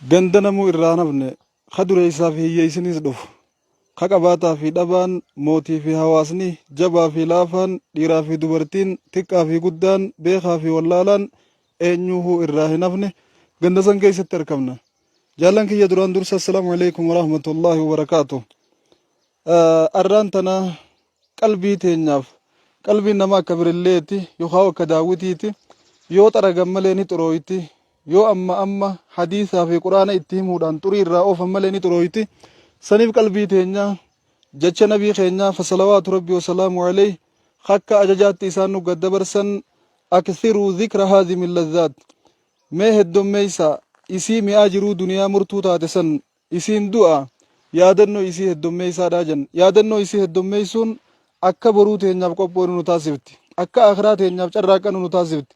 Ganda namuu irraa hin hafne, ka dureessaa fi hiyyeessinis dhufu, ka qabaataa fi dhabaan, mootii fi hawaasni, jabaa fi laafaan, dhiiraa fi dubartiin, xiqqaa fi guddaan, beekaa fi wallaalaan eenyuuhuu irraa hin hafne ganda san keessatti arkamna. Jaallan kiyya duraan dursa assalaamu alaikum warahmatullaahi wabarakaatu. Arraan tana qalbii teenyaaf qalbiin nama akka birilleeti yookaan akka daawwitiiti yoo xaragan malee ni xurooyti yoo amma amma hadiisaa fi quraana itti himuudhaan xurii irraa oofan malee ni xurooyti saniif qalbii teenya jecha nabii keenyaa fasalawaatu rabbi wasalaamu alayhi akka ajajaatti isaan nu gad dabarsan akthiruu dhikra haadhimi ladhaat mee heddommeeysa isii mi'aa jiruu duniyaa murtuu taate san isiin du'a yaadannoo isii heddommeeysaadhaa jan yaadannoo isii heddommeeysuun akka boruu teenyaaf qophoonu nu taasifti akka akhiraa teenyaaf carraaqqannu nu taasifti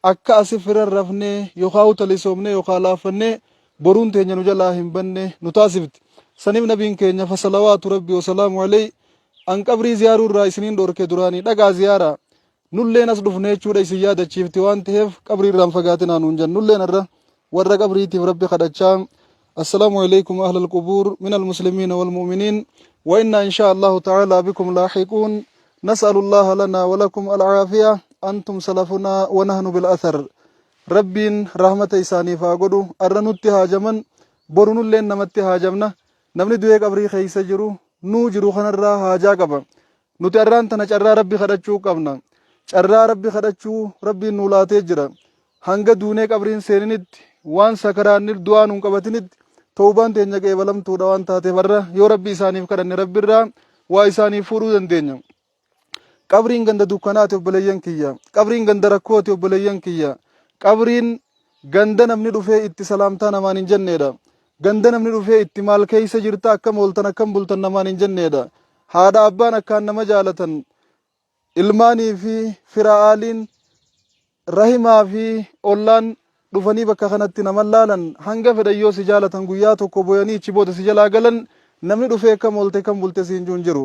akka asi firan rafnee yookaa talisoomnee yookaa laaffannee boruun teenya nu jalaa hin banne nu taasifti saniif nabiin keenya fasalawaatu rabbi wasalaamu alayhi an qabrii ziyaaruu irraa isiniin dhorke duraanii dhaqaa ziyaaraa Nulleen as dhufne jechuudha isin yaadachiifti waan ta'eef qabrii irraa hin fagaatinaa nuun jennu. Nulleen irra warra qabriitiif Rabbi kadhachaa Assalaamu alaikum ahlal qubuur min almuslimiina wal mu'miniin wa inna inshaa Allahu ta'ala bikum laahiquun nas'alu Allaha lana wa lakum al-aafiya antum salafuna wa nahnu bil athar. Rabbiin rahmata isaaniif haa godhu arra nutti haajaman boru nulleen namatti haajamna namni du'ee qabrii keessa jiru nuu jiru kanarraa haajaa qaba. Nuti arraan tana carraa Rabbi kadhachuu qabna. Carraa Rabbi kadhachuu Rabbiin nuu laatee jira. Hanga duunee qabriin seeninitti waan sakaraanni du'aa nuun qabatinitti tawbaan teenya qeebalamtuudha waan taateef har'a yoo Rabbi isaaniif kadhanne Rabbirraa waa isaaniif fuudhuu dandeenya. Qabriin ganda dukkanaati obboleeyyan kiyya. Qabriin ganda rakkooti obboleeyyan kiyya. Qabriin ganda namni dhufee itti salaamtaa namaan hin jenneedha. Ganda namni dhufee itti maal keessa jirta akkam ooltan akkam bultan namaan hin jenneedha. Haadha abbaan akkaan nama jaalatan ilmaanii fi fira aaliin rahimaa fi ollaan dhufanii bakka kanatti nama laalan hanga fedhan yoo si jaalatan guyyaa tokko boyanii ichi booda si jalaa galan namni dhufee akkam oolte akkam bulte siin jiru hin jiru.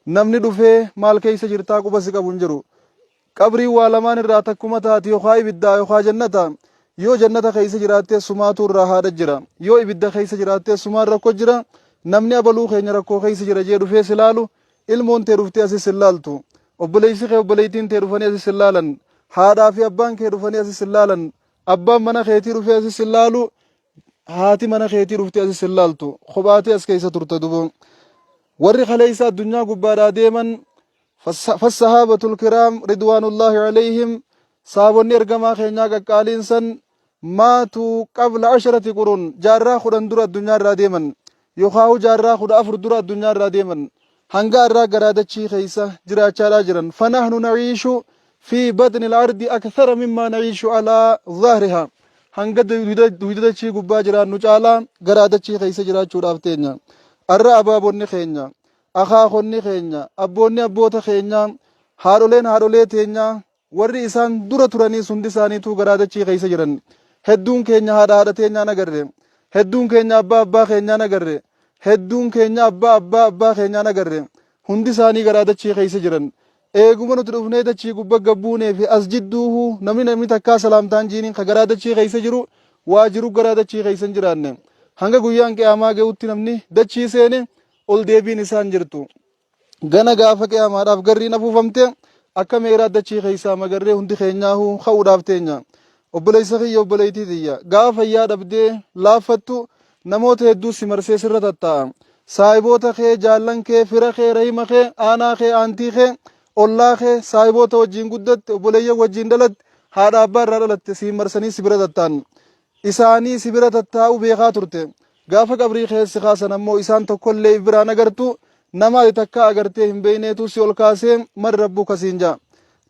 Namni dhufee maal keessa jirtaa quba si qabu hin jiru. Qabriin waa lamaan irraa takkuma taati yookaa ibiddaa yookaa jannata. Yoo jannata keessa jiraatte sumaatu irraa haadha jira. Yoo ibidda keessa jiraatte sumaan rakko jira. Namni abaluu keenya rakkoo keessa jira jee dhufee si laalu ilmoon tee dhuftee asi sin laaltu. Obboleessi kee obboleettiin tee dhufanii asi sin laalan. Haadhaa fi abbaan kee dhufanii asi sin laalan. Abbaan mana keetii dhufee asi sin laalu. Haati mana keetii dhuftee asi sin laaltu. Kophaatee as keessa turta dubo. Warri kaleessa addunyaa gubbaadhaa deeman Fassahabatul kiraam ridwaanullaahi alayhim saabonni ergamaa keenyaa qaqqaaliin san maatuu qabla asharati quruun jaarraa 10 dura addunyaa irraa deeman yookaahu jaarraa 14 dura addunyaa irraa deeman hanga arraa garaa dachii keessa jiraachaadhaa jiran fanahnu naciishu fi batni al-ardi akthara mimmaa naciishu alaa zahriha hanga duyda dachii gubbaa jiraannu caalaa garaa dachii keessa jiraachuudhaaf teenya arra abaabonni keenya Akaakonni keenya, abboonni abboota keenyaa, haadholeen haadholee teenyaa, warri isaan dura turaniis hundi isaaniituu garaa dachii keessa jiran. Hedduun keenya haadha haadha teenyaan agarre. Hedduun keenya abbaa abbaa keenyaan agarre. Hedduun keenya abbaa abbaa abbaa keenyaan agarre. Hundi isaanii garaa dachii keessa jiran. Eeguma nuti dhufnee dachii gubba gabbuunee fi as jidduuhuu namni namni takkaa salaamtaan jiiniin ka garaa dachii keessa jiru waa jiru garaa dachii keessa hin jiraanne. Hanga guyyaan qiyaamaa ga'utti namni dachii seene ol deebiin isaa hin jirtu. Gana gaafa qiyaamaadhaaf garriin afuufamte akka meeraa dachii keessaa magarree hundi keenyaahuu ka'uudhaaf teenya. Obboleessa kiyya obboleettii tiyya gaafa fayyaa dhabdee laaffattu namoota hedduu si marsee sirra tattaa'a. Saahiboota kee, jaallan kee, fira kee, rahima kee, aanaa kee, aantii kee, ollaa kee, saahiboota wajjin guddatte, obboleeyyan wajjin dhalatte, haadha abbaa irraa dhalatte siin marsanii si bira tatta'an. Isaanii si bira tattaa'uu beekaa turte. Gaafa qabrii keessa si kaasan ammoo isaan tokkollee if biraan agartu, nama ati takkaa agartee hin beeyneetu si ol kaasee man rabbuka siin ja'a.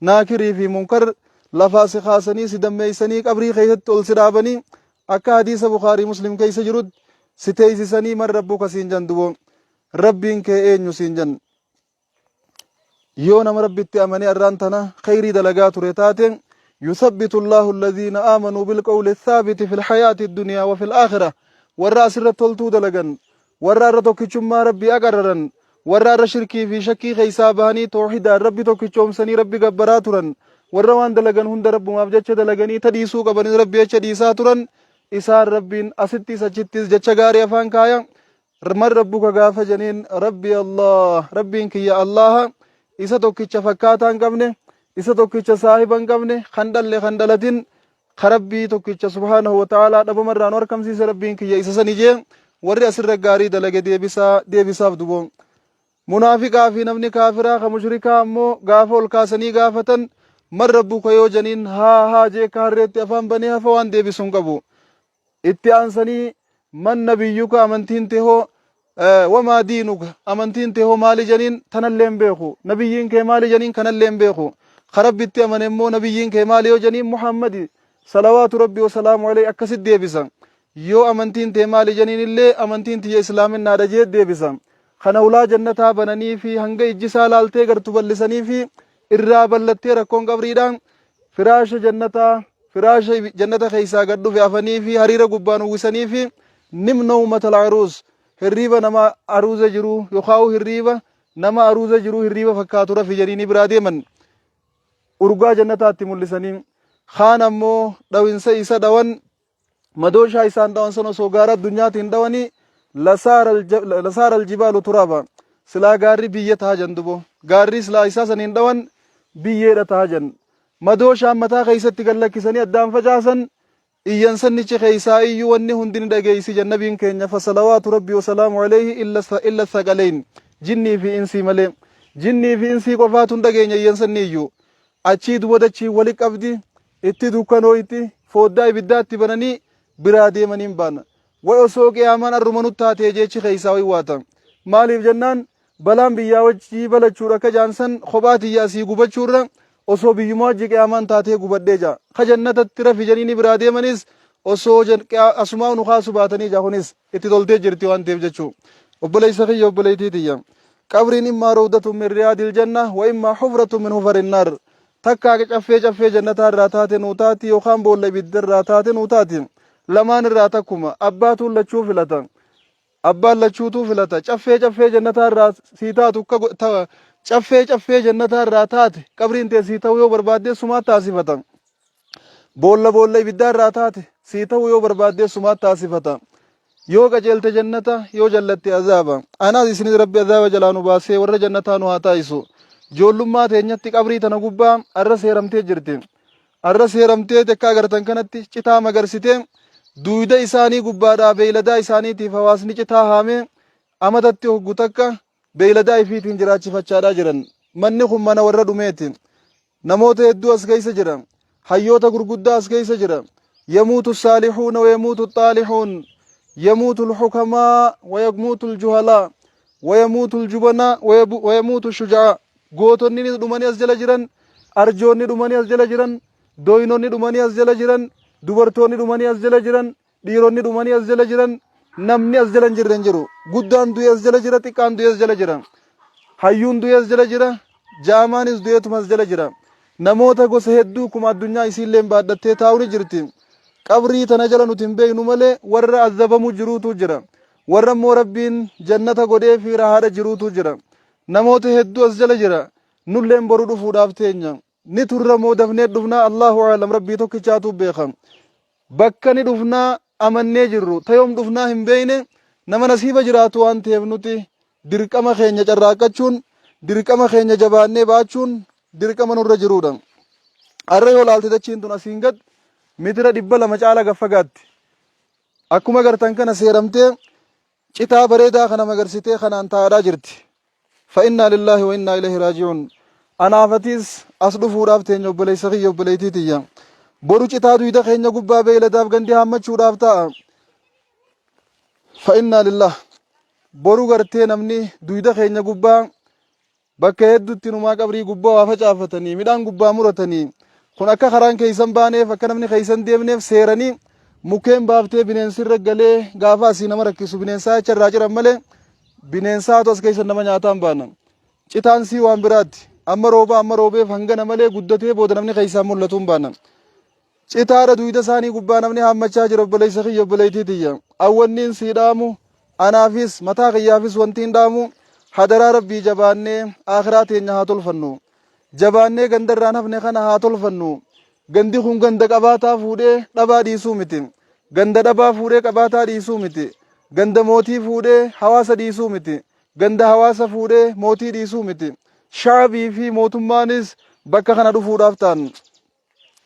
Naakirii fi munkar lafaa si kaasanii si dammeeysanii qabrii keessatti ol si dhaabanii akka hadiisa Bukhaarii Muslim keessa jirutti si teeysisanii man rabbuka siin jan duboo. Rabbiin kee eenyu siin jan. Yoo nama Rabbitti amanee arraan tana khayrii dalagaa ture taate yuthabbitu Allahu alladhiina aamanuu bilqawli thaabiti fil hayaati dunyaa wa fil aakhira warra asirra toltuu dalagan warra arra tokkichummaa Rabbii aqarraran warra arra shirkii fi shakkii keessaa bahanii toohidaan Rabbi tokkichoomsanii Rabbi gabbaraa turan warra waan dalagan hunda Rabbumaaf jecha dalaganii ta dhiisuu qabanis Rabbi jecha dhiisaa turan. Isaan Rabbiin asittis achittis jecha gaarii afaan kaaya. Man rabbuka gaafa janiin Rabbi Allah, Rabbiin kiyya Allaha isa tokkicha fakkaataa hin qabne, isa tokkicha saahiba hin qabne, kan dhalle kan dhalatin, ka Rabbii tokkicha subhaanahu wa ta'aalaa dhabamarraa nu arkamsiise Rabbiin kiyya isa sani jee warri asirra gaarii dalage deebisaa deebisaaf duboo. Munaafiqaa fi namni kaafiraa ka mushrikaa ammoo gaafa ol kaasanii gaafatan man rabbuka yoo janiin haa haa jee akka harreetti afaan banee hafa waan deebisu hin qabu. Itti aansanii man nabiyyuka amantiin tee hoo wamaa diinuka amantiin tee hoo maali janiin tanallee hin beeku nabiyyiin kee maali janiin kanallee hin beeku ka rabbitti amane immoo nabiyyiin kee maali yoo janiin muhammadi salawaatu rabbi wasalaamu alayhi akkasit deebisa yoo amantiin tee maali janiin illee amantiin tiyya islaaminaadha jee deebisa kana hulaa jannataa bananii fi hanga ijjisaa laaltee gartu bal'isanii fi irraa ballattee rakkoon qabriidhaan Firaasha jannataa, firaasha jannata keessaa gad dhufe afanii fi hariira gubbaan uwwisanii fi nim nawmatal aruus, hirriiba nama aruuza jiruu yookaan hirriiba nama aruuza jiruu hirriiba fakkaatu rafi jedhanii biraa deeman. Urgaa jannataatti mul'isanii. Kaan ammoo dhawinsa isa dhawan madooshaa isaan dhawan san osoo gaara addunyaatiin dhawanii lasaara aljibaalu turaaba silaa gaarri biyya taha jan dubo gaarri silaa isaa saniin dhawan biyyeedha taha jan madooshaan mataa keessatti gad lakkisanii addaan facaasan iyyan sannichi keessaa iyyuu wanni hundi ni dhageessi jan nabiin keenya fasalawaatu rabbi wasalaamu alayhi illa thaqalayn jinnii fi insii malee jinnii fi insii qofaatu hin dhageenya iyyan sanni iyyuu achii duba dachii wali qabdi itti dukkanooyti, fooddaa ibiddaa itti bananii biraa deemaniin baana. Way osoo qiyaamaan arruma nut taatee jeechi keessaa waywaata. Maaliif jennaan balaan biyyaa wajjii balachuudha akka jaan san kophaa tiyya asii gubachuurra osoo biyyuma wajji qiyaamaan taatee gubadhee jaa. Ka jannatatti rafi janiini biraa deemanis osoo asumaa nu kaasu baatanii jaa kunis itti toltee jirti waan ta'eef jechuu. Obboleessa kiyya obboleettii tiyya. Qabriin immaa rawdatun min riyaadil janna wa immaa hufratun min hufarin naar. Takkaa caffee caffee jannataa irraa taate nuu taati yookaan boolla ibidda irraa taate nuu taati. Lamaan irraa takkuma. Abbaatuun lachuu filata. Abbaan lachuutuu filata. Caffee caffee jannataa irraa sii taatu akka go- ta- caffee caffee jannataa irraa taate qabriin tee sii ta'uu yoo barbaadde sumaa taasifata. Boolla boolla ibiddaa irraa taate sii ta'uu yoo barbaadde sumaa taasifata. Yoo qajeelte jannata, yoo jallatte azaaba. Anaas isinis Rabbi azaaba jalaa nu baasee warra jannataa nu haa taasisu. Joollummaa teenyatti qabrii tana gubbaa arra seeramtee jirti. Arra seeramtee akka agartan kanatti citaa magarsitee duuyda isaanii gubbaadhaa beeyladaa isaaniitiif hawaasni citaa haamee amatatti hoggu takka beeyladaa ifiitiin jiraachifachaadhaa jiran. Manni kun mana warra dhumeeti. Namoota hedduu as keessa jira. Hayyoota gurguddaa as keessa jira. Yamuutu saalihuuna wa yamuutu xaalihuun. Yamuutu lhukamaa wa yamuutu ljuhalaa. Wa yamuutu ljubanaa wa yamuutu shuja'aa. Gootonni dhumanii as jala jiran. Arjoonni dhumanii as jala jiran. Dooynonni dhumanii as jala jiran. Dubartoonni dhumanii as jala jiran. Dhiironni dhumanii as jala jiran. Namni as jala hin jirre hin jiru. Guddaan du'ee as jala jira, xiqqaan du'ee as jala jira. Hayyuun du'ee as jala jira, jaamaanis du'eetuma as jala jira. Namoota gosa hedduu kuma addunyaa isiilleen baadhattee taa'u ni jirti. Qabrii tana jala nuti hin beeknu malee warra azabamu jiruutu jira. Warra immoo Rabbiin jannata godhee fi rahaadha jiruutu jira. Namoota hedduu as jala jira. Nulleen boru dhufuudhaaf teenya. Ni turra moo dafnee dhufnaa Allahu aalam Rabbii tokkichaatu beeka. Bakka ni dhufnaa amannee jirru ta yoom dhufnaa hin beekne nama nasiiba jiraatu waan ta'eef nuti dirqama keenya carraaqqachuun dirqama keenya jabaannee baachuun dirqama nurra jiruudha. Har'a yoo laalte dachiin tun asiin gad mitira 200 caala gad fagaatti. Akkuma gartan kana seeramtee Citaa bareedaa kana magarsitee kanaan taa'adhaa jirti. Fa innaa lillaahi wa innaa ilayhi raaji'uun. Anaaf atiis as dhufuudhaaf teenya obboleessa kiyya obboleettii tiyya. Boru citaa duyda keenya gubbaa beeyladaaf gandi haammachuudhaaf taa'a. Fa innaa lillaah. Boru gartee namni duyda keenya gubbaa Bakka hedduutti inumaa qabrii gubbaa waa facaafatanii, midhaan gubbaa muratanii, kun akka karaan keessan baaneef, akka namni keessan deemneef seeranii mukkeen baaftee bineensi irra galee gaafa asii nama rakkisu bineensaa jecha irraa ciran malee bineensaatu as keessa nama nyaataan baana. Citaan sii waan biraatti. Amma roobaa amma roobeef hangana malee guddatee booda namni keessaa mul'atu hin baana. Citaadha duyda isaanii gubbaa namni haammachaa jira obboleessa kiyya obboleettii tiyya. Awwanniin sii dhaamu anaafis mataa kiyyaafis wantiin dhaamu hadaraa rabbii jabaannee akhiraa teenya haa tolfannu. Jabaannee ganda irraan hafne kana haa tolfannu. Gandi kun ganda qabaataa fuudhee dhabaa dhiisuu miti. Ganda dhabaa fuudhee qabaataa dhiisuu miti. Ganda mootii fuudhee hawaasa dhiisuu miti. Ganda hawaasa fuudhee mootii dhiisuu miti. Sha'abii fi mootummaanis bakka kana dhufuudhaaf ta'an.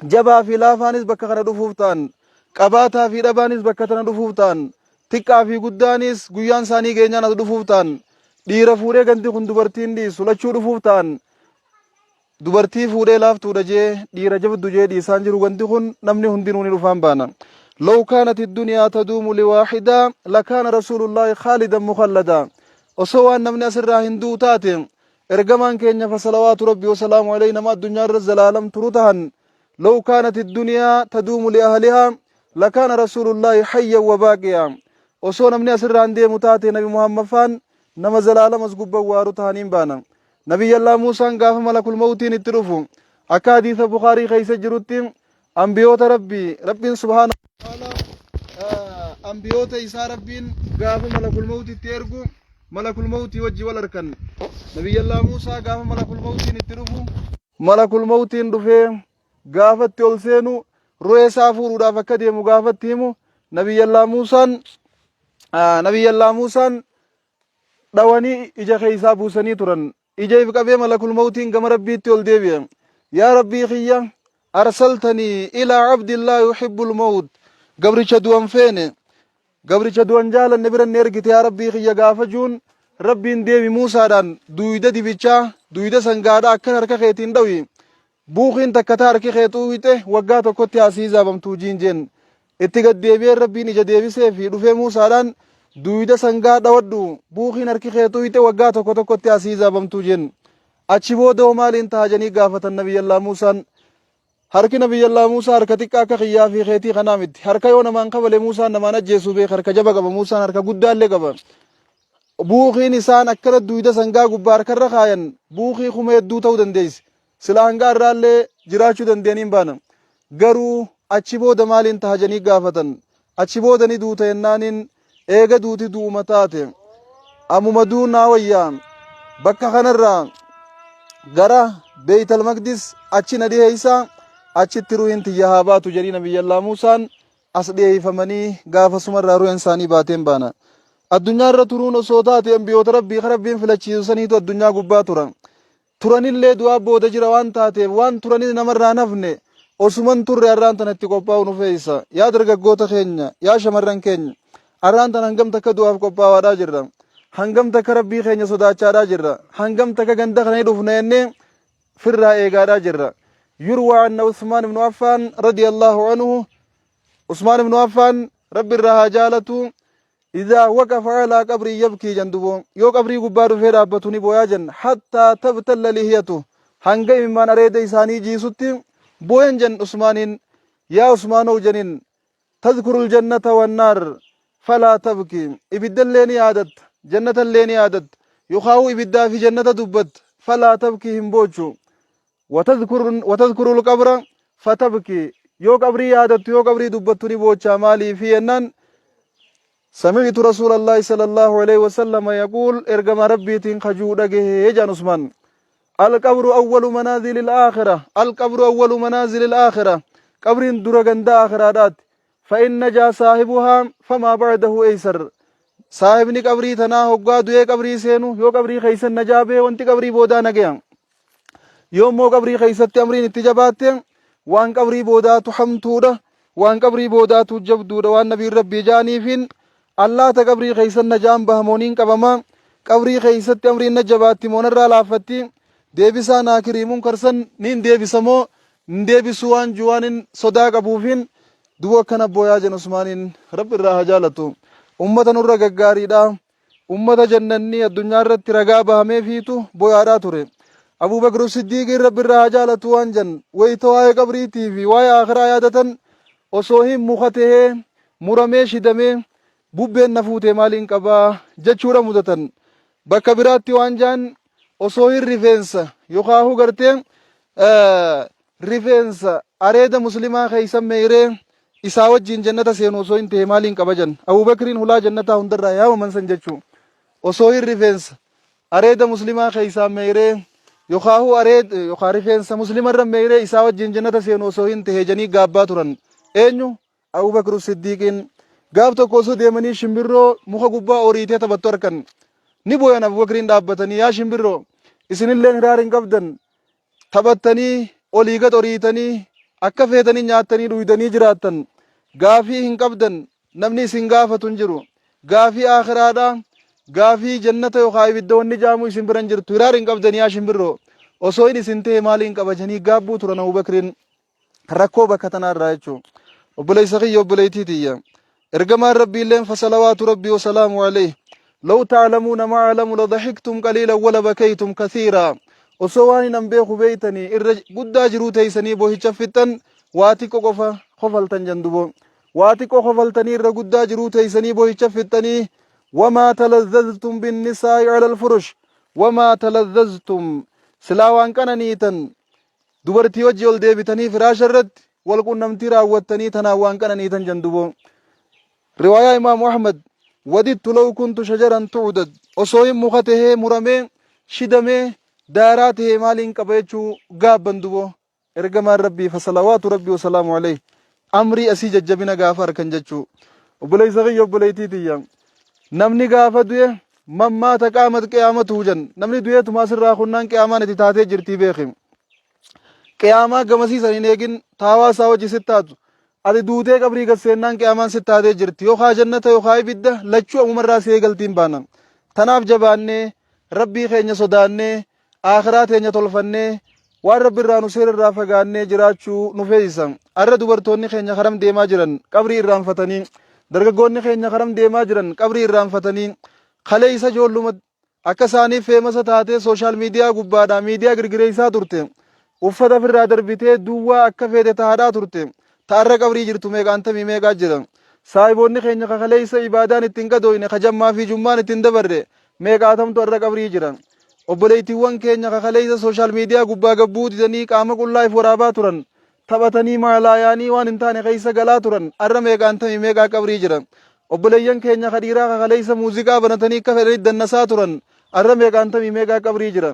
Jabaa fi laafaanis bakka kana dhufuuf ta'an. Qabaataa fi dhabaanis bakka tana dhufuuf ta'an. Xiqqaa fi guddaanis guyyaan isaanii geenyaan as dhufuuf ta'an. Dhiira fuudhee gandi kun dubartiin dhiisu lachuu dhufuuf ta'an. Dubartii fuudhee laaftuudha jee dhiira jabdu jee dhiisaan jiru gandi kun namni hundinuu ni dhufaan baana. Law kaanati duniyaa taduumu liwaaxidaa lakaana rasuulullaahi khaalidan mukalladaa. Osoo waan namni asirraa hin du'u taate ergamaan keenya fasalawaatu rabbi wasalaamu alayhi nama addunyaa irra zalaalam turu tahan. Law kaanati duniyaa taduumu liahlihaa lakaana rasuulullaahi hayyan wa baaqiyaa. Osoo namni asirraa hin deemu taate nabi Muhammad faan nama zalaalam as gubban waaru tahaniin baana. Nabiyyallah Muusaan gaafa malakul mawtiin itti dhufu akka hadiisa Bukhaarii keessa jirutti ambiyoota Rabbii Rabbiin subhaana wa ta'ala ambiyoota isaa Rabbiin gaafa malakul mawtitti ergu malakul mawtii wajji wal arkan. Nabiyyallah Muusaa gaafa malakul mawtiin itti dhufu malakul mawtiin dhufee gaafa itti ol seenu ru'ee isaa fuudhuudhaaf akka deemu gaafa itti himu Nabiyyallah Muusaan Nabiyyallah Muusaan dhawanii ija keessaa buusanii turan. Ija if qabee malakul mawtiin gama Rabbiitti ol deebi'e. Yaa Rabbii kiyya, arsaltanii ilaa abdin laa yuhibbul mawt. Gabricha du'an feene, gabricha du'an jaalanne bira inni ergite yaa Rabbii kiyya gaafa juun Rabbiin deemi Muusaadhaan duuyda dibichaa, duuyda sangaadhaa akkan harka keetiin dhawi. Buuqiin takka ta harki kee xuuyxe waggaa tokkotti haa sii hisaabamtuu jiin jeen. Itti gad deebi'ee Rabbiin ija deebiseefi dhufee Muusaadhaan duuyda sangaa dhawadhu buuqiin harki kee xuuyxe waggaa tokko tokkotti haa sii hisaabamtuu jeen. Achi booda hoo maaliin taha janii gaafatan Nabiyyallaa Muusaan. Harki Nabiyyallaa Muusaa harka xiqqaa akka kiyyaa fi keetii kanaa miti. Harka yoo namaan kabale Muusaan namaan ajjeesuu beeka harka jaba qaba Muusaan harka guddaallee qaba. Buuqiin isaan akkana duuyda sangaa gubbaa harkarra kaayan buuqii kuma hedduu ta'uu dandeessi. Silaa hanga har'aallee jiraachuu danda'anii hin baana. Garuu achi booda maaliin taha jedhanii gaafatan. Achi booda ni duuta jennaaniin eega duuti du'uma taate. Ammuma du'uun naa wayya. Bakka kanarraa gara Beeytal Maqdis achi na dhiheeysa achitti ruhiin tiyya haa baatu jedhii Nabiyyallaa Muusaan as dhiheeyfamanii gaafasumarraa ruhiin isaanii baateen baana. Addunyaa irra turuun osoo taate ambiyoota Rabbii ka Rabbiin filachiisu saniitu addunyaa gubbaa tura. Turanillee du'aa booda jira waan taateef waan turanis namarraa hin hafne osuman turre har'aan tana itti qophaa'uu nu feesisa. Yaa dargaggoota keenya, yaa shamarran keenya, har'aan tana hangam takka du'aaf qophaawaadhaa jirra. Hangam takka Rabbii keenya sodaachaadhaa jirra. Hangam takka ganda kana ni dhufna jennee firraa eegaadhaa jirra. Yurwaa anna Usmaan ibnu Affaan radiyallahu anhu Usmaan ibnu Affaan Rabbi irraa haa jaalatu Izaa waqafa alaa qabrii yabkii jan duboo yoo qabrii gubbaa dhufee dhaabbatu ni booyaa jan hattaa tabtalla lihiyatu hanga imimmaan areeda isaanii jiisutti booyan jan Usmaaniin yaa Usmaanow janin tadhkurul jannata wannaar falaa tabki ibiddallee ni yaadatta jannatallee ni yaadatta yookaa'u ibiddaa fi jannata dubbatta falaa tabki hin boochu Watadhkurul qabra fatabki yoo qabrii yaadattu yoo qabrii dubbattu ni boochaa maaliifi jennaan sami'tu rasuulallahi sallallahu alaihi wasallama yaquul ergama rabbiitiin kajuu dhagahee jedhan Usmaan alqabru awwalu manaazilil aakhira alqabru awwalu manaazilil aakhira qabriin dura ganda aakhiraadhaati fa'in najaa saahibuhaa famaa ba'dahu eysar saahibni qabrii tanaa hoggaa du'ee qabrii seenu yoo qabrii keeysan najaa bee wanti qabrii boodaa nagaya Yoo immoo qabrii keessatti amriin itti jabaatte waan qabrii boodaatu hamtuudha, waan qabrii boodaatu jabduudha waan nabiin rabbii ja'aniifiin allaata qabrii keessan najaan baha moo niin qabama, qabrii keessatti amriin na jabaatti moo narraa laaffatti, deebisaa naakirii munkar san niin deebisa moo hin deebisu waan ju waan hin sodaa qabuufiin duba akkana booyaa jen Usmaaniin rabbi irraa haa jaalatu. Ummata nurra gaggaariidha. Ummata jannanni addunyaa irratti ragaa bahameefiitu boyaadhaa ture. Abuu Bakr Siddiiqiin Rabbi irraa haa jaalatu waan jan wayita waa'ee qabriitii fi waa'ee aakhiraa yaadatan osoo hin muka tahee muramee shidamee bubbeen na fuutee maaliin qabaa jechuudha mudatan. Bakka biraatti waan jaan osoo hin rifeensa yokaahu gartee rifeensa areeda muslimaa keeysan meeyree isaa wajjiin jannata seenu osoo hin tahe maaliin qaba jan Abubakriin hulaa jannataa hundarraa yaamaman san jechuu osoo hin rifeensa areeda muslimaa keeysaa meeyree yokaahu areed yokaa rifeensa muslimarra meeyree isaa wajjiin jannata seenu osoo hin tahe janii gaabbaa turan eenyu Abubakru Siddiiqiin gaaf tokko osoo deemanii shimbirroo muka gubbaa oriitee taphattu arkan. Ni booyan Abubakriin dhaabbatanii yaa shimbirroo isinilleen hiraar hin qabdan taphattanii olii gad oriitanii akka feetanii nyaattanii dhuydanii jiraattan gaafii hin qabdan namni isin gaafatu hin jiru. Gaafii aakhiraadha gaafii jannata yookaan ibidda wanni jaamu isin bira hin jirtu hiraar hin qabdan yaa shimbirroo osoo hin isin ta'e maaliin qaba janii gaabbuu turan Abubakriin. Rakkoo bakka tanaa irraa jechuun obboleessa kiyya obboleettii tiyya ergamaan rabbiilleen fasalawaatu rabbii wasalaamu alayhi law ta'lamuuna maa a'lamu ladahiktum qaliilan wala bakaytum kathiira osoo waan hin beeku beeytanii irra guddaa jiruu teeysanii bohicha fixxan waa xiqqo qofa kofaltan jandubo waa xiqqo kofaltanii irra guddaa jiruu teeysanii bohicha fixxanii wamaa talazzaztum binnisaa'i ala alfurush wamaa talazzaztum silaa waan qananiitan Dubartii wajji ol deebitanii firaasha irratti wal qunnamtii raawwattanii tanaan waan qananiitan jan duboo. Riwaayaa Imaamu Ahmad wadidtu law kuntu shajaran tu'udad osoo hin muka tahee muramee shidamee daaraa tahee maaliin qaba jechuu gaabban duboo. Ergamaan Rabbii fasalawaatu Rabbii wasalaamu alayhi amrii asii jajjabina gaafa harkan jechuu. Obboleessa kiyya obboleettii tiyya namni gaafa du'e Man maata qaamat qiyaamatuhu jan namni du'eetuma asirraa kunnaan qiyaamaan itti taatee jirtii beeki. Qiyaamaa gamasii san hin eegin taawaa isaa wajji sit taatu. Ati duutee qabrii gad seennaan qiyaamaan sit taatee jirti. Yookaa jannata yookaa ibidda lachuu ammumarraa si eegaltiin baana. Tanaaf jabaannee rabbii keenya sodaannee aakhiraa teenya tolfannee waan rabbi irraa nu seera irraa fagaannee jiraachuu nu feesisa. Arra dubartoonni keenya karam deemaa jiran qabrii irraanfatanii dargaggoonni keenya karam deemaa jiran qabrii irraanfatanii kaleessa ijoolluma akka isaanii feemasa taatee sooshaal miidiyaa gubbaadhaa miidiyaa girgireessaa turte uffata ofirraa darbitee duwwaa akka feete tahaadhaa turte ta'arra qabrii jirtu meeqaantamii meeqaa jira. Saahiboonni keenya ka kaleessa ibaadaan ittiin qadooyne ka jammaa fi jummaan ittiin dabarre meeqaatamtu arra qabrii jira. Obboleettiiwwan keenya ka kaleessa sooshaal miidiyaa gubbaa gabbuu didanii qaama qullaa if waraabaa turan taphatanii maalaayaanii waan hin taane keessa galaa turan arra meeqaantamii meeqaa qabrii jira. Obboleeyyan keenya ka dhiiraa ka kaleessa muuziqaa banatanii akka fedhanitti dannasaa turan arra meeqaantamii meeqaa qabrii jira.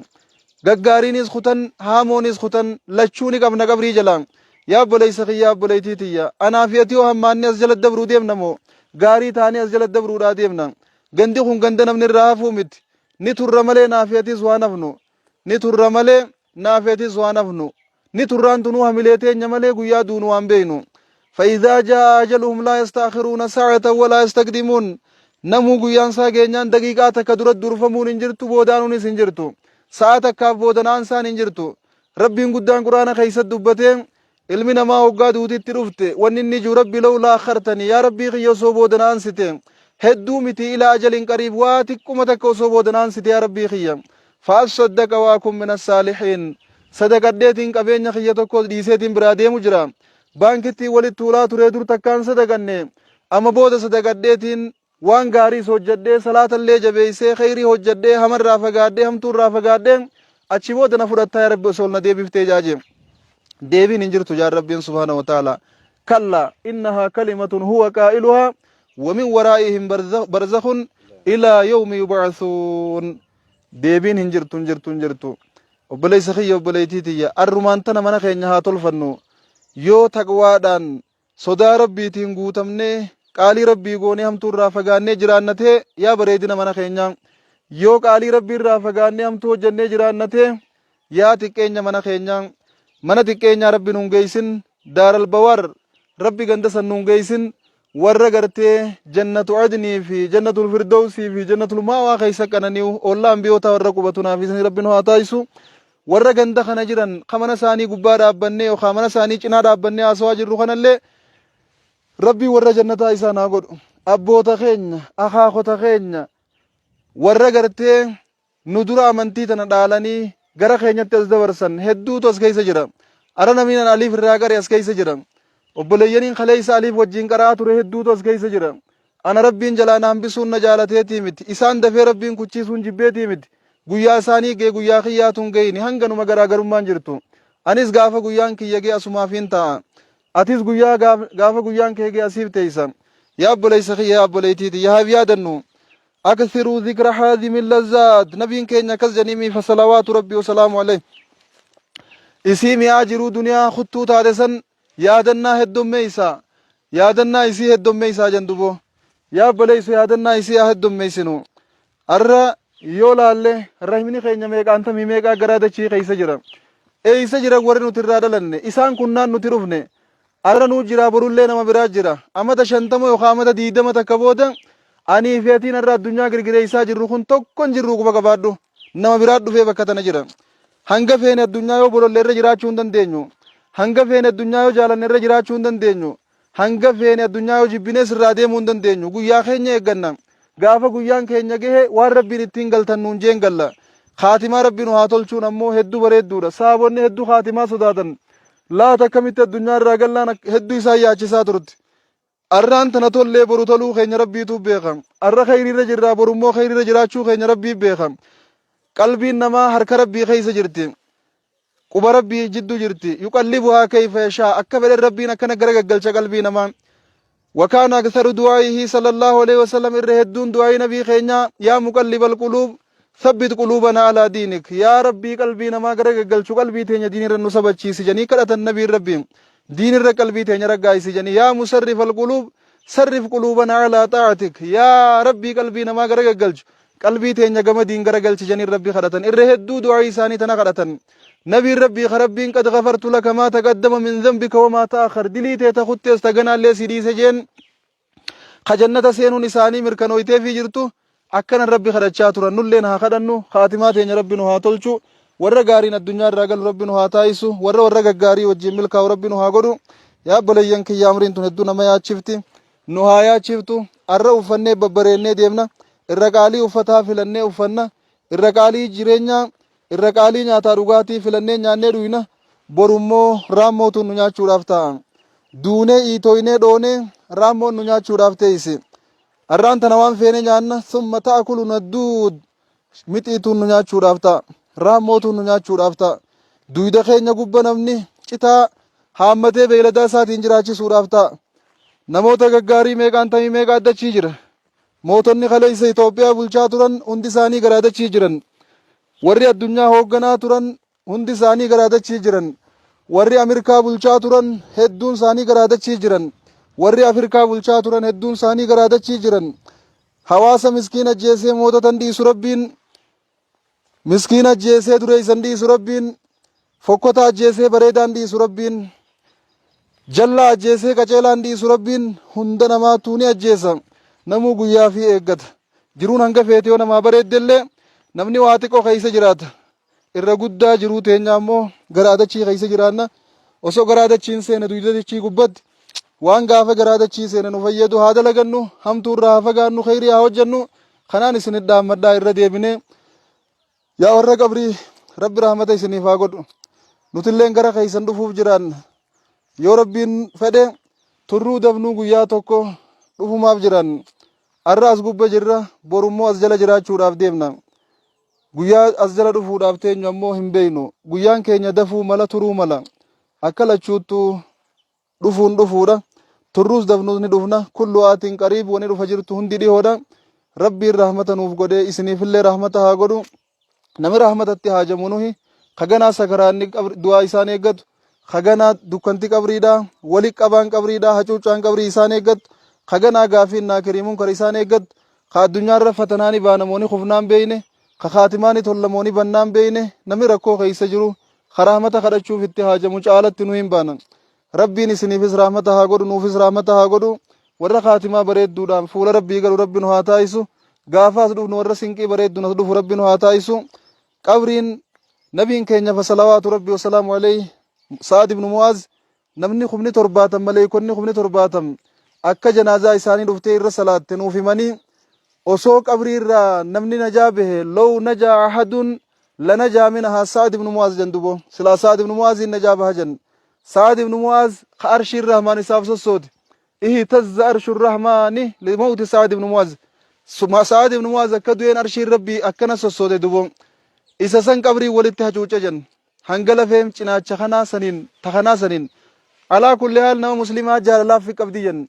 Gaggaariinis kutan haamoonis kutan lachuu ni qabna qabrii jalaa. Yaa obboleessa kiyya obboleettii tiyya anaa fi ati yoo hammaanne as jala dabruu deemna moo gaarii taanee as jala dabruudhaa deemna. Gandi kun ganda namni irraa hafuu miti. Ni turra malee naa fi atis waan hafnu. Ni turra malee naa fi atis waan hafnu. Ni turraan tunuu hamilee teenya malee guyyaa duunu waan beeynu. Fa'idhaa jaa'a ajaluhum laa yasta'akhiruuna sa'atan walaa yastaqdimuun. Namuu guyyaan isaa geenyaan daqiiqaa takka dura durfamuun hin jirtu boodaanuunis hin jirtu. Sa'a takkaaf boodanaansaan hin jirtu. Rabbiin guddaan Qur'aana keessatti dubbatee Ilmi namaa hoggaa duuti itti dhufte wanni inni ji'u rabbi lawlaa akhartanii yaa rabbii kiyya osoo booda na aansite hedduu miti ilaa ajalin qariib waa xiqquma takka osoo booda na aansite yaa rabbii kiyya fa'assaddaqa waa kun mina saalihiin sadaqadheetiin qabeenya kiyya tokko dhiiseetiin biraa deemu jira baankittiin walitti tuulaa turee dur takkaan sadaqanne amma booda sadaqadheetiin waan gaariis hojjadhee salaatallee jabeessee kheyrii hojjadhee hamarraa fagaadhee hamtuurraa fagaadhee achi booda na fudhattaa yaa rabbi osoo ol na deebiftee jaaje deebiin hin jirtu jaan rabbiin subhaana wa ta'ala kalla innahaa kalimatun huwa qaa'iluhaa wa min waraa'ihim barzakhun ilaa yawmi yub'athuun deebiin hin jirtu hin jirtu hin jirtu obboleessa kiyya obboleettii tiyya arrumaan tana mana keenya haa tolfannu yoo taqwaadhaan Sodaa Rabbiitiin guutamnee, qaalii Rabbii goonee hamtuu irraa fagaannee jiraanna ta'e yaa bareedina mana keenyaa. Yoo qaalii Rabbii irraa fagaannee hamtuu hojjannee jiraanna ta'e yaa xiqqeenya mana keenyaa. Mana xiqqeenyaa Rabbi nuun geessin, daaral bawaar Rabbi ganda san nuun geessin, warra gartee jannatu adnii fi jannatul firdawsii fi jannatul maawaa keessa qanani'u ollaa ambiyootaa warra qubatu naaf isin Rabbi nu haa taasisu. Warra ganda kana jiran ka mana isaanii gubbaa dhaabbannee yookaan mana isaanii cinaa dhaabbannee haasawaa jirru kanallee Rabbiin warra jannataa isaan haa godhu. Abboota keenya, akaakota keenya warra gartee nu dura amantii tana dhaalanii gara keenyatti as dabarsan hedduutu as keessa jira. Ara namni nan aliif irraa qare as keessa jira. Obboleeyyaniin kaleessa aliif wajjin qara'aa ture hedduutu as keessa jira. Ana Rabbiin jalaa na hambisuun na jaalateetii miti. Isaan dafee Rabbiin kuchiisuun jibbeetii miti. Guyyaa isaanii ga'e guyyaa kiyyaatu hin ga'ini. Hanganuma garaagarummaan jirtu. Anis gaafa guyyaan kiyya ga'e asumaafiin taa'a. Atis guyyaa gaafa guyyaan kee ga'e asiif teessa. Yaa obboleessa kiyya yaa obboleettii tiyya haa yaadannu. Akthiruu dhikra haadhimi lazzaat. Nabiin keenya akkas jedhanii fa salawaatu rabbii wasalaamu alayhi. Isii mi'aa jiruu duniyaa kuttuu taate san yaadannaa heddummeeysa. Yaadannaa isii heddommeeysaa jan duboo. Yaa obboleeyso yaadannaa isii haa heddommeeysinu. Arra yoo laalle rahimni keenya meeqaantamii meeqaa garaa dachii keeysa jira. Eeysa jiran warri nuti irraa dhalanne? Isaan kunnaan nuti dhufne. Arra nuu jiraa borullee nama biraa jira. Amata 50 yookaan amata 20 takka booda anii fi atiin arra addunyaa girgireeysaa jirru kun tokko hin jirru quba qabaadhu. Nama biraa dhufee bakka tana jira. Hanga feene addunyaa yoo bololle irra jiraachuu hin dandeenyu. Hanga feene addunyaa yoo jaalanne irra jiraachuu hin dandeenyu. Hanga feene addunyaa yoo jibbines irraa deemuu hin dandeenyu. Guyyaa keenya eegganna. Gaafa guyyaan keenya gahe waan Rabbiin ittiin galtan nuun jeen galla. Kaatimaa Rabbi nu haa tolchuun ammoo hedduu bareedduudha. Sahaabonni hedduu kaatimaa sodaatan. Laata akkamitti addunyaa irraa gallaan hedduu isaan yaachisaa turte. Arraan tana tollee boru toluu keenya Rabbiitu beeka. Arra kheyriirra jirraa boru immoo kheyriirra jiraachuu keenya Rabbii beeka. Qalbiin namaa harka Rabbii keessa jirti. Quba Rabbii jiddu jirti. Yuqallibuhaa kayfa yashaa. Akka fedhen Rabbiin akkana gara gaggalcha qalbii namaa. Wakaana aktharu du'aa'ihi sallallahu alaihi wasallam irra hedduun du'aa'ii nabii keenyaa yaa muqallibal quluub thabbit quluubanaa alaa diinik yaa Rabbii qalbii namaa gara gaggalchu qalbii teenya diinirra nu sabachiisi jedhanii kadhatan nabiin Rabbii. Diinirra qalbii teenya raggaasisi jedhanii yaa musarrifal quluub sarrif quluubanaa alaa xaa'atik yaa Rabbii qalbii namaa gara gaggalchu Qalbii teenya gama diin gara galchi janii Rabbi kadhatan. Irra hedduu du'aa'ii isaanii tana kadhatan. Nabiin Rabbii ka Rabbiin qad ghafartu laka maa taqaddama min dhanbika wa maa ta'akhar dilii tee ta kuttees ta ganaallee si dhiise jeen ka jannata seenuun isaanii mirkanooyteefii jirtu akkanan Rabbi kadhachaa turan. Nulleen haa kadhannu kaatimaa teenya Rabbi nu haa tolchu. Warra gaariin addunyaa irraa galu Rabbi nu haa taasisu. Warra warra gaggaarii wajjin milkaa'u Rabbi nu haa godhu. Yaa obboleeyyan kiyya amriin tun hedduu nama yaachifti. Nu haa yaachiftu. Arra uffannee babbareennee deemna. Irra qaalii uffataa filannee uffanna. Irra qaalii jireenyaa, irra qaalii nyaataa dhugaatii filannee nyaannee dhuyna. Boru immoo raammootuun nu nyaachuudhaaf taa'a. Duunee iitooynee dhoonee raammoon nu nyaachuudhaaf teessi. Arraan tana waan feene nyaanna. Summa ta'akuluna duud. Mixiituun nu nyaachuudhaaf ta'a. Raammootuun nu nyaachuudhaaf ta'a. Duyda keenya gubba namni citaa haammatee beeyladaa isaatiin jiraachisuudhaaf ta'a. Namoota gaggaarii meeqaan tamii meeqa addachii jira. Mootonni kaleessa Itoophiyaa bulchaa turan hundi isaanii garaa dachii jiran. Warri addunyaa hoogganaa turan hundi isaanii garaa dachii jiran. Warri Amirkaa bulchaa turan hedduun isaanii garaa dachii jiran. Warri Afrikaa bulchaa turan hedduun isaanii garaa dachii jiran. Hawaasa miskiin ajjeesee mootota hin dhiisu Rabbiin. Miskiin ajjeesee dureessa hin dhiisu Rabbiin. Fokkota ajjeesee bareedaa hin dhiisu Rabbiin. Jallaa ajjeesee qaceelaa hin dhiisu Rabbiin. Hunda namaattuu ni ajjeesa. Namuu guyyaa fi eeggata. Jiruun hanga feete yoo namaa bareeddellee namni waa xiqqoo keessa jiraata. Irra guddaa jiruu teenya ammoo garaa dachii keessa jiraanna. Osoo garaa dachiin seene duyda dachii gubbatti waan gaafa garaa dachii seene nu fayyadu haa dalagannu, hamtuu irraa haa fagaannu, kheyrii haa hojjannu. Kanaan isin dhaammadhaa irra deebinee yaa warra qabrii Rabbi rahmata isiniif haa godhu. Nutilleen gara keessan dhufuuf jiraanna. Yoo Rabbiin fedhe turruu dafnuu guyyaa tokko dhufumaaf jiraanna. Arra as gubba jirra, borummoo as jala jiraachuudhaaf deemna. Guyyaa as jala dhufuudhaaf teenyu ammoo hin beeknu. Guyyaan keenya dafuu mala turuu mala. Akka lachuuttuu dhufuun dhufuudha. Turruus dafnuus ni dhufna. Kullu aatiin qariib wani dhufa jirtu hundi dhihoodha. Rabbiin rahmata nuuf godhee isiniifillee rahmata haa godhu. Nami rahmatatti haajamu nuhi. Ka ganaa sakaraanni du'aa isaan eeggatu. Ka ganaa dukkanti qabriidha. Wali qabaan qabriidha. Hacuuccaan qabrii isaan eeggattu. Ka ganaa gaafiin naakirii munkar isaan eeggattu. Ka addunyaarra fatanaani baanamooni kufnaan beeyne. Ka kaatimaani tollamooni bannaan beeyne. Nami rakkoo keessa jiru. Ka rahmata kadhachuuf itti haajamu caalatti nu hin baana. Rabbiin isiniifis rahmata haa godhu nuufis rahmata haa godhu. Warra kaatimaa bareedduudhaan fuula Rabbii galu Rabbi nu haa taasisu. Gaafa as dhufnu warra sinqii bareedduun as dhufu Rabbi nu haa taasisu. Qabriin nabiin keenya fasalawaatu Rabbi wasalaamu alayhi Sa'ad ibn Mu'aaz namni kumni torbaatam maleeykonni kumni torbaatam akka janaazaa isaanii dhuftee irra salaatte nuuf himanii osoo qabrii irraa namni najaa bahe low najaa ahadun lanajaa minhaa Sa'ad ibn Mu'aaz jan dubo silaa Sa'ad ibn Mu'aaziin najaa baha jan Sa'ad ibn Mu'aaz ka arshiin rahmaan isaaf sossoote ihtazza arshu rahmaani limawti Sa'ad ibn Mu'aaz Sa'ad ibn Mu'aaz akka du'een arshiin rabbii akkana sossoote dubo isa san qabrii walitti hacuuce jan hanga lafeen cinaacha kanaa saniin ta kanaa saniin alaa kulli haal nama muslimaa jaalalaaf fi qabdi jan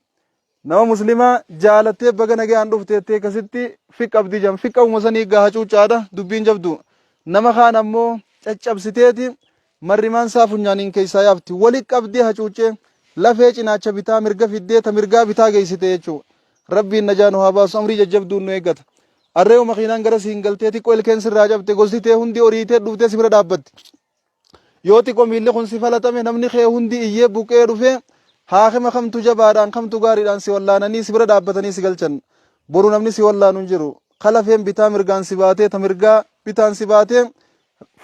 Nama muslimaa jaalattee baga nagayaan dhufte jettee akkasitti fi qabdi jan fi qabuma sanii gaa hacuuccaadha dubbiin jabdu. Nama kaan ammoo caccabsiteeti marrimaan isaa funyaaniin keessaa yaafti wali qabdee hacuuccee Lafee cinaacha bitaa mirga fiddee ta mirgaa bitaa geessite jechuudha. Rabbiin najaa nu haa baasu amrii jajjabduun nu eeggata. Arree makiinaan gara siin galtee xiqqoo ilkeen sirraa cabte gosti tee hundi oriitee dhuftee si bira dhaabbatti. Yoo xiqqoo miilli kun si falatame namni kee hundi iyyee buqqee dhufee haakima kamtu jabaadhaan kamtu gaariidhaan si wallaananii si bira dhaabbatanii si galchan. Boru namni si wallaanu hin jiru. Ka lafeen bitaa mirgaan si baatee ta mirgaa bitaan si baatee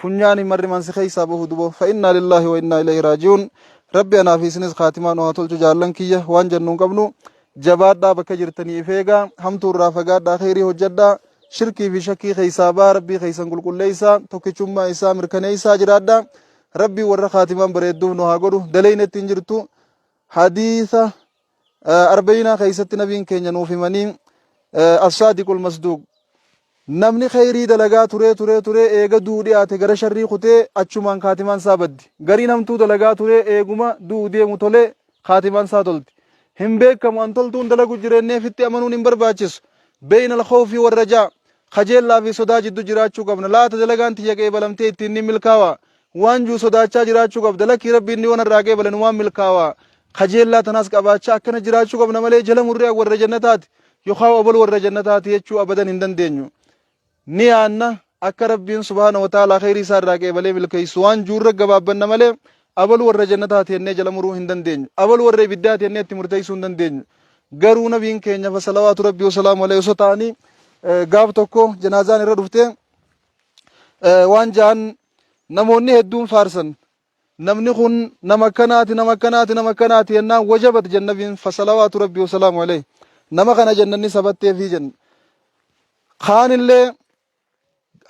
funyaani marrimaan si keessaa bahu dubo. Fa innaa lillaahi wa innaa ilayhi raaji'uun. Rabbi anaa fi isinis kaatimaa nu haa tolchu jaallan kiyya waan jennu hin qabnu. Jabaadhaa bakka jirtanii if eegaa hamtuu irraa fagaadhaa kheyrii hojjadhaa shirkii fi shakkii keessaa baa Rabbii keessan qulqulleessaa tokkichummaa isaa mirkaneessaa jiraadhaa. Rabbii warra kaatimaan bareedduuf nu haa godhu. Daleynetti hin jirtu. Hadiisa arba'inaa keessatti nabiin keenya nuuf himanii as-saadiqul masduuq namni kheyrii dalagaa turee turee turee eega du'u dhiyaate gara sharrii kutee achumaan kaatimaan isaa baddi. Gariin hamtuu dalagaa turee eeguma du'u deemu tolee kaatimaan isaa tolti. Hin beekamu an toltuun dalagu jireenneefitti amanuun hin barbaachisu. Beeyna al-khawfi war-rajaa kajeellaa fi sodaa jiddu jiraachuu qabna. Laata dalagaan tiyya qeebalamtee ittiin ni milkaawa waan juu sodaachaa jiraachuu qabda. Lakkii Rabbiin ni waan irraa qeebale numaan milkaawa. Kajeellaa tanaas qabaachaa akkana jiraachuu qabna malee jala murree warra jannataati yookaan obol warra jannataati jechuu abadan hin dandeenyu. Ni yaanna akka Rabbiin subhaana wa ta'ala kheyrii isaa irraa qeebalee milkeessu waan juurra gabaabbanna malee abalu warra jannataati jennee jala muruu hin dandeenyu. Abalu warra ibiddaati jennee itti murteessuu hin dandeenyu. Garuu nabiin keenya fa salawaatu Rabbii wasalaamu alayhi osoo ta'anii gaaf tokko janaazaan irra dhuftee waan ja'an namoonni hedduun faarsan. Namni kun nama akkanaati nama akkanaati nama akkanaati jennaan wajabat jennabiin fasalawaatu rabbi wasalaamu alayhi nama kana jennanni sabatteefii jenna. Kaanillee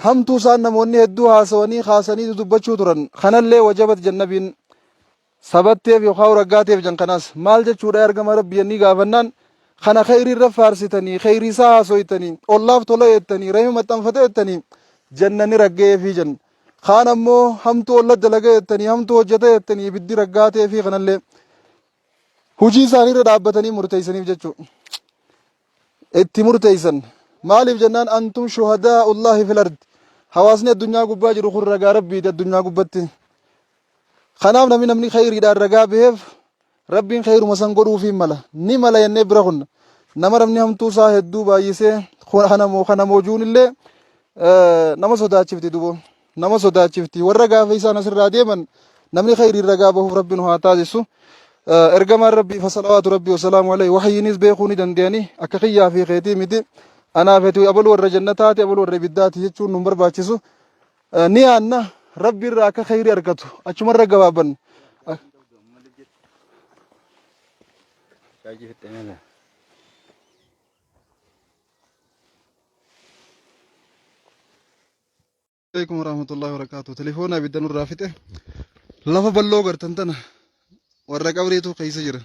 hamtuu isaan namoonni hedduu haasawanii kaasanii dubbachuu turan kanallee wajabat jennabiin sabatteef yookaan raggaateef jan kanaas maal jechuudha ergama rabbi jennii gaafannaan kana kheyrii irra faarsitanii kheyrii isaa haasoytanii ollaaf tola jettanii rahima maxxanfate jettanii jannani raggeefii jan kaan ammoo hamtuu olla dalaga jettanii hamtuu hojjeta jettanii ibiddi raggaateefii kanallee hujii isaanii irra dhaabbatanii murteessaniif jechuudha. Itti murteessan maaliif jennaan antum shuhadaa'ullaahi fil ardi hawaasni addunyaa gubbaa jiru kun ragaa rabbiiti addunyaa gubbatti. Kanaaf namni namni kheyriidhaan ragaa baheef Rabbiin kheyruma san godhuufii mala. Ni mala jennee bira kunna. Nama namni hamtuu isaa hedduu baay'isee kana moo kana moojuun illee nama sodaachifti dubo. Nama sodaachifti. Warra gaafa isaan asirraa deeman namni kheyriin ragaa bahuuf Rabbi nu haa taasisu. Ergamaan Rabbii fa salawaatu Rabbii wasalaamu alayhi wahyiinis beekuu ni danda'anii akka kiyyaa fi keetii miti. Anaaf ati abalu warra jannataati abalu warra ibiddaati jechuun nu barbaachisu. Ni yaanna Rabbi irraa akka kheyrii argatu achumarra gabaabbanna. Shaajii fixxee mala. Alaikum warahmatullahi wabarakatuh. Telefoona ibidda nurraa fixe. Lafa bal'oo gartan tana warra qabriitu keessa jira.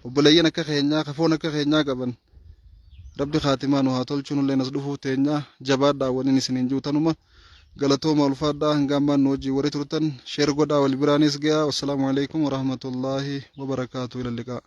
Obboleeyyan akka keenyaa ka foon akka keenyaa qaban Rabbi kaatimaa nu haa tolchu nulleen as dhufuuf teenyaa jabaadhaa waniin isiniin jiru tanuma galatooma ulfaadhaa hanga ammaan nu wajjin warri turtan sheer godhaa wal biraanis gayaa wassalaamu alaikum warahmatullaahi wabarakaatu ila liqaa.